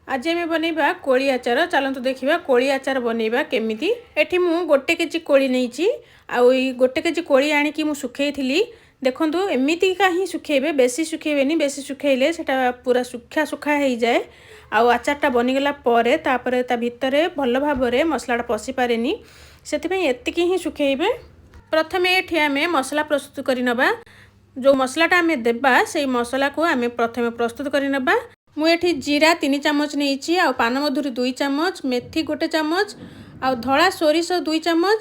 ଆଜି ଆମେ ବନେଇବା କୋଳି ଆଚାର। ଚାଲନ୍ତୁ ଦେଖିବା କୋଳି ଆଚାର ବନେଇବା କେମିତି। ଏଠି ମୁଁ 1 କେଜି କୋଳି ନେଇଛି। ଆଉ ଏଇ 1 କେଜି କୋଳି ଆଣିକି ମୁଁ ଶୁଖେଇଥିଲି। ଦେଖନ୍ତୁ, ଏମିତିକା ହିଁ ଶୁଖେଇବେ, ବେଶୀ ଶୁଖେଇବେନି। ବେଶୀ ଶୁଖେଇଲେ ସେଟା ପୁରା ଶୁଖା ଶୁଖା ହେଇଯାଏ ଆଉ ଆଚାରଟା ବନିଗଲା ପରେ ତାପରେ ତା ଭିତରେ ଭଲ ଭାବରେ ମସଲାଟା ପଶି ପାରେନି। ସେଥିପାଇଁ ଏତିକି ହିଁ ଶୁଖେଇବେ। ପ୍ରଥମେ ଏଠି ଆମେ ମସଲା ପ୍ରସ୍ତୁତ କରିନେବା। ଯେଉଁ ମସଲାଟା ଆମେ ଦେବା, ସେଇ ମସଲାକୁ ଆମେ ପ୍ରଥମେ ପ୍ରସ୍ତୁତ କରିନେବା। ମୁଁ ଏଠି ଜିରା 3 ଚାମଚ ନେଇଛି, ଆଉ ପାନମଧୁରୀ 2 ଚାମଚ, ମେଥି 1 ଚାମଚ, ଆଉ ଧଳା ସୋରିଷ 2 ଚାମଚ,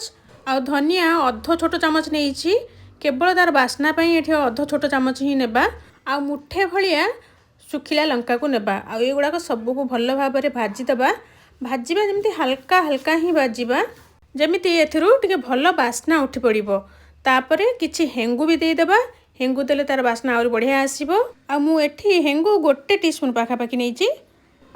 ଆଉ ଧନିଆ ଅଧ ଛୋଟ ଚାମଚ ନେଇଛି। କେବଳ ତାର ବାସ୍ନା ପାଇଁ ଏଠି ଅଧ ଛୋଟ ଚାମଚ ହିଁ ନେବା। ଆଉ ମୁଠେ ଭଳିଆ ଶୁଖିଲା ଲଙ୍କାକୁ ନେବା। ଆଉ ଏଗୁଡ଼ାକ ସବୁକୁ ଭଲ ଭାବରେ ଭାଜିଦେବା। ଭାଜିବା ଯେମିତି ହାଲକା ହାଲକା ହିଁ ଭାଜିବା, ଯେମିତି ଏଥିରୁ ଟିକେ ଭଲ ବାସ୍ନା ଉଠି ପଡ଼ିବ। ତାପରେ କିଛି ହେଙ୍ଗୁ ବି ଦେଇଦେବା। ହେଙ୍ଗୁ ଦେଲେ ତାର ବାସ୍ନା ଆହୁରି ବଢ଼ିଆ ଆସିବ। ଆଉ ମୁଁ ଏଠି ହେଙ୍ଗୁ 1 ଟିସ୍ପୁନ୍ ପାଖାପାଖି ନେଇଛି।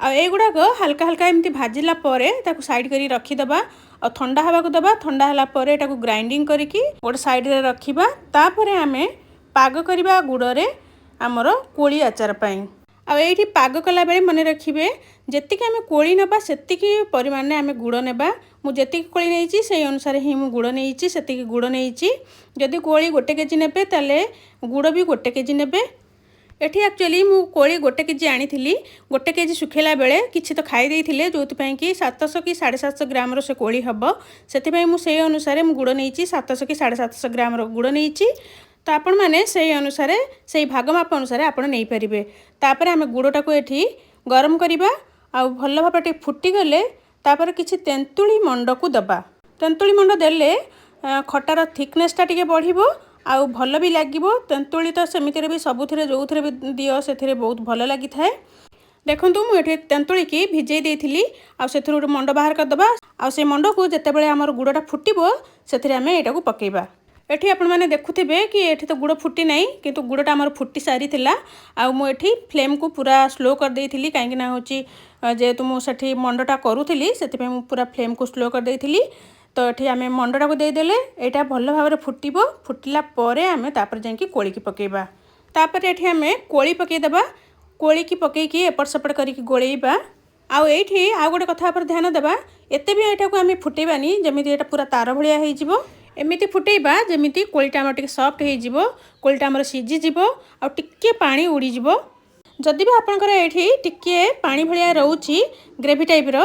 ଆଉ ଏଇଗୁଡ଼ାକ ହାଲକା ହାଲକା ଏମିତି ଭାଜିଲା ପରେ ତାକୁ ସାଇଡ଼୍ କରି ରଖିଦେବା ଆଉ ଥଣ୍ଡା ହେବାକୁ ଦେବା। ଥଣ୍ଡା ହେଲା ପରେ ଏଟାକୁ ଗ୍ରାଇଣ୍ଡିଙ୍ଗ କରିକି ଗୋଟେ ସାଇଡ଼୍ରେ ରଖିବା। ତାପରେ ଆମେ ପାଗ କରିବା ଗୁଡ଼ରେ ଆମର କୋଳି ଆଚାର ପାଇଁ। ଆଉ ଏଇଠି ପାଗ କଲାବେଳେ ମନେ ରଖିବେ, ଯେତିକି ଆମେ କୋଳି ନେବା ସେତିକି ପରିମାଣରେ ଆମେ ଗୁଡ଼ ନେବା। ମୁଁ ଯେତିକି କୋଳି ନେଇଛି, ସେଇ ଅନୁସାରେ ହିଁ ମୁଁ ଗୁଡ଼ ନେଇଛି, ସେତିକି ଗୁଡ଼ ନେଇଛି। ଯଦି କୋଳି 1 କେଜି ନେବେ, ତାହେଲେ ଗୁଡ଼ ବି 1 କେଜି ନେବେ। ଏଠି ଆକ୍ଚୁଆଲି ମୁଁ କୋଳି 1 କେଜି ଆଣିଥିଲି। 1 କେଜି ଶୁଖେଇଲା ବେଳେ କିଛି ତ ଖାଇ ଦେଇଥିଲେ, ଯେଉଁଥିପାଇଁ କି 700 କି 750 ଗ୍ରାମର ସେ କୋଳି ହେବ। ସେଥିପାଇଁ ମୁଁ ସେଇ ଅନୁସାରେ ମୁଁ ଗୁଡ଼ ନେଇଛି, 700 କି 750 ଗ୍ରାମର ଗୁଡ଼ ନେଇଛି। ତ ଆପଣମାନେ ସେଇ ଅନୁସାରେ, ସେଇ ଭାଗ ମାପ ଅନୁସାରେ ଆପଣ ନେଇପାରିବେ। ତାପରେ ଆମେ ଗୁଡ଼ଟାକୁ ଏଠି ଗରମ କରିବା। ଆଉ ଭଲ ଭାବରେ ଟିକେ ଫୁଟିଗଲେ ତାପରେ କିଛି ତେନ୍ତୁଳି ମଣ୍ଡକୁ ଦେବା। ତେନ୍ତୁଳି ମଣ୍ଡ ଦେଲେ ଖଟାର ଥିକନେସ୍ଟା ଟିକେ ବଢ଼ିବ ଆଉ ଭଲ ବି ଲାଗିବ। ତେନ୍ତୁଳି ତ ସେମିତିରେ ବି ସବୁଥିରେ, ଯେଉଁଥିରେ ବି ଦିଅ, ସେଥିରେ ବହୁତ ଭଲ ଲାଗିଥାଏ। ଦେଖନ୍ତୁ, ମୁଁ ଏଠି ତେନ୍ତୁଳିକି ଭିଜେଇ ଦେଇଥିଲି ଆଉ ସେଥିରୁ ଗୋଟେ ମଣ୍ଡ ବାହାର କରିଦେବା। ଆଉ ସେ ମଣ୍ଡକୁ ଯେତେବେଳେ ଆମର ଗୁଡ଼ଟା ଫୁଟିବ, ସେଥିରେ ଆମେ ଏଇଟାକୁ ପକାଇବା। ଏଠି ଆପଣମାନେ ଦେଖୁଥିବେ କି ଏଠି ତ ଗୁଡ଼ ଫୁଟି ନାହିଁ, କିନ୍ତୁ ଗୁଡ଼ଟା ଆମର ଫୁଟି ସାରିଥିଲା। ଆଉ ମୁଁ ଏଠି ଫ୍ଲେମ୍କୁ ପୁରା ସ୍ଲୋ କରିଦେଇଥିଲି, କାହିଁକିନା ହେଉଛି ଯେହେତୁ ମୁଁ ସେଠି ମଣ୍ଡଟା କରୁଥିଲି, ସେଥିପାଇଁ ମୁଁ ପୁରା ଫ୍ଲେମ୍କୁ ସ୍ଲୋ କରିଦେଇଥିଲି। ତ ଏଠି ଆମେ ମଣ୍ଡଟାକୁ ଦେଇଦେଲେ ଏଇଟା ଭଲ ଭାବରେ ଫୁଟିବ। ଫୁଟିଲା ପରେ ଆମେ ତାପରେ ଯାଇକି କୋଳିକି ପକାଇବା। ତାପରେ ଏଠି ଆମେ କୋଳି ପକାଇଦେବା। କୋଳିକି ପକାଇକି ଏପଟ ସେପଟ କରିକି ଗୋଳେଇବା। ଆଉ ଏଇଠି ଆଉ ଗୋଟେ କଥା ଉପରେ ଧ୍ୟାନ ଦେବା। ଏତେ ବି ଏଇଟାକୁ ଆମେ ଫୁଟେଇବାନି ଯେମିତି ଏଇଟା ପୁରା ତାର ଭଳିଆ ହେଇଯିବ। ଏମିତି ଫୁଟେଇବା ଯେମିତି କୋଳିଟା ଆମର ଟିକେ ସଫ୍ଟ ହେଇଯିବ, କୋଳିଟା ଆମର ସିଝିଯିବ ଆଉ ଟିକିଏ ପାଣି ଉଡ଼ିଯିବ। ଯଦି ବି ଆପଣଙ୍କର ଏଇଠି ଟିକିଏ ପାଣି ଭଳିଆ ରହୁଛି, ଗ୍ରେଭି ଟାଇପ୍ର,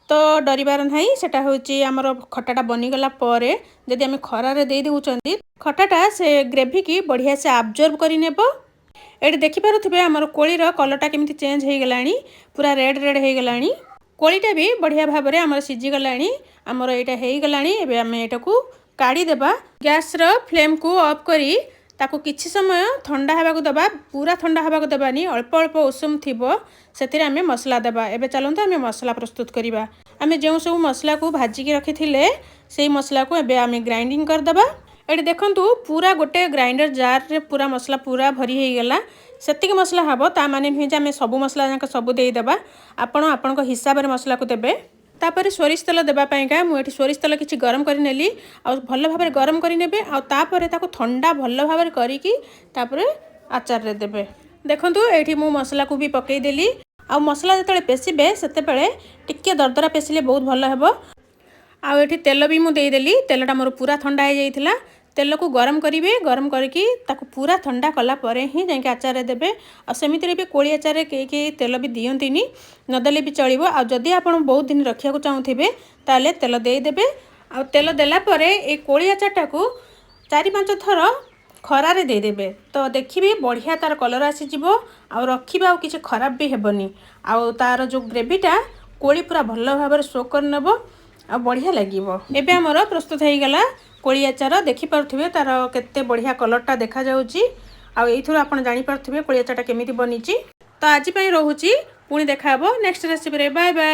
ତ ଡରିବାର ନାହିଁ। ସେଟା ହେଉଛି ଆମର ଖଟାଟା ବନିଗଲା ପରେ ଯଦି ଆମେ ଖରାରେ ଦେଇ ଦେଉଛନ୍ତି, ଖଟାଟା ସେ ଗ୍ରେଭିକି ବଢ଼ିଆ ସେ ଆବଜର୍ବ କରିନେବ। ଏଠି ଦେଖିପାରୁଥିବେ, ଆମର କୋଳିର କଲର୍ଟା କେମିତି ଚେଞ୍ଜ ହେଇଗଲାଣି, ପୁରା ରେଡ଼୍ ରେଡ଼୍ ହେଇଗଲାଣି। କୋଳିଟା ବି ବଢ଼ିଆ ଭାବରେ ଆମର ସିଝିଗଲାଣି। ଆମର ଏଇଟା ହେଇଗଲାଣି। ଏବେ ଆମେ ଏଇଟାକୁ କାଢ଼ିଦେବା। ଗ୍ୟାସ୍ର ଫ୍ଲେମ୍କୁ ଅଫ୍ କରି ତାକୁ କିଛି ସମୟ ଥଣ୍ଡା ହେବାକୁ ଦେବା। ପୁରା ଥଣ୍ଡା ହେବାକୁ ଦେବାନି, ଅଳ୍ପ ଅଳ୍ପ ଉଷୁମ ଥିବ, ସେଥିରେ ଆମେ ମସଲା ଦେବା। ଏବେ ଚାଲନ୍ତୁ ଆମେ ମସଲା ପ୍ରସ୍ତୁତ କରିବା। ଆମେ ଯେଉଁ ସବୁ ମସଲାକୁ ଭାଜିକି ରଖିଥିଲେ, ସେଇ ମସଲାକୁ ଏବେ ଆମେ ଗ୍ରାଇଣ୍ଡିଙ୍ଗ କରିଦେବା। ଏଠି ଦେଖନ୍ତୁ, ପୁରା ଗୋଟେ ଗ୍ରାଇଣ୍ଡର ଜାର୍ରେ ପୁରା ମସଲା ପୁରା ଭରି ହେଇଗଲା। ସେତିକି ମସଲା ହେବ, ତା ମାନେ ନୁହେଁ ଯେ ଆମେ ସବୁ ମସଲା ଯାକ ସବୁ ଦେଇଦେବା। ଆପଣ ଆପଣଙ୍କ ହିସାବରେ ମସଲାକୁ ଦେବେ। ତାପରେ ସୋରିଷ ତେଲ ଦେବା ପାଇଁକା ମୁଁ ଏଠି ସୋରିଷ ତେଲ କିଛି ଗରମ କରିନେଲି। ଆଉ ଭଲ ଭାବରେ ଗରମ କରିନେବେ ଆଉ ତାପରେ ତାକୁ ଥଣ୍ଡା ଭଲ ଭାବରେ କରିକି ତାପରେ ଆଚାରରେ ଦେବେ। ଦେଖନ୍ତୁ, ଏଇଠି ମୁଁ ମସଲାକୁ ବି ପକାଇଦେଲି। ଆଉ ମସଲା ଯେତେବେଳେ ପେଶିବେ, ସେତେବେଳେ ଟିକିଏ ଦରଦରା ପେଶିଲେ ବହୁତ ଭଲ ହେବ। ଆଉ ଏଠି ତେଲ ବି ମୁଁ ଦେଇଦେଲି। ତେଲଟା ମୋର ପୁରା ଥଣ୍ଡା ହେଇଯାଇଥିଲା। ତେଲକୁ ଗରମ କରିବେ, ଗରମ କରିକି ତାକୁ ପୁରା ଥଣ୍ଡା କଲା ପରେ ହିଁ ଯାଇକି ଆଚାରରେ ଦେବେ। ଆଉ ସେମିତିରେ ବି କୋଳି ଆଚାରରେ କେହି କେହି ତେଲ ବି ଦିଅନ୍ତିନି, ନଦେଲେ ବି ଚଳିବ। ଆଉ ଯଦି ଆପଣ ବହୁତ ଦିନ ରଖିବାକୁ ଚାହୁଁଥିବେ, ତାହେଲେ ତେଲ ଦେଇଦେବେ। ଆଉ ତେଲ ଦେଲା ପରେ ଏଇ କୋଳି ଆଚାରଟାକୁ 4-5 ଥର ଖରାରେ ଦେଇଦେବେ, ତ ଦେଖିବେ ବଢ଼ିଆ ତାର କଲର୍ ଆସିଯିବ। ଆଉ ରଖିବେ, ଆଉ କିଛି ଖରାପ ବି ହେବନି। ଆଉ ତାର ଯେଉଁ ଗ୍ରେଭିଟା କୋଳି ପୁରା ଭଲ ଭାବରେ ସୋକ୍ କରିନେବ ଆଉ ବଢ଼ିଆ ଲାଗିବ। ଏବେ ଆମର ପ୍ରସ୍ତୁତ ହେଇଗଲା କୋଳି ଆଚାର। ଦେଖିପାରୁଥିବେ, ତାର କେତେ ବଢ଼ିଆ କଲର୍ଟା ଦେଖାଯାଉଛି। ଆଉ ଏଇଥିରୁ ଆପଣ ଜାଣିପାରୁଥିବେ କୋଳି ଆଚାରଟା କେମିତି ବନିଛି। ତ ଆଜି ପାଇଁ ରହୁଛି। ପୁଣି ଦେଖା ହେବ ନେକ୍ସଟ ରେସିପିରେ। Bye bye.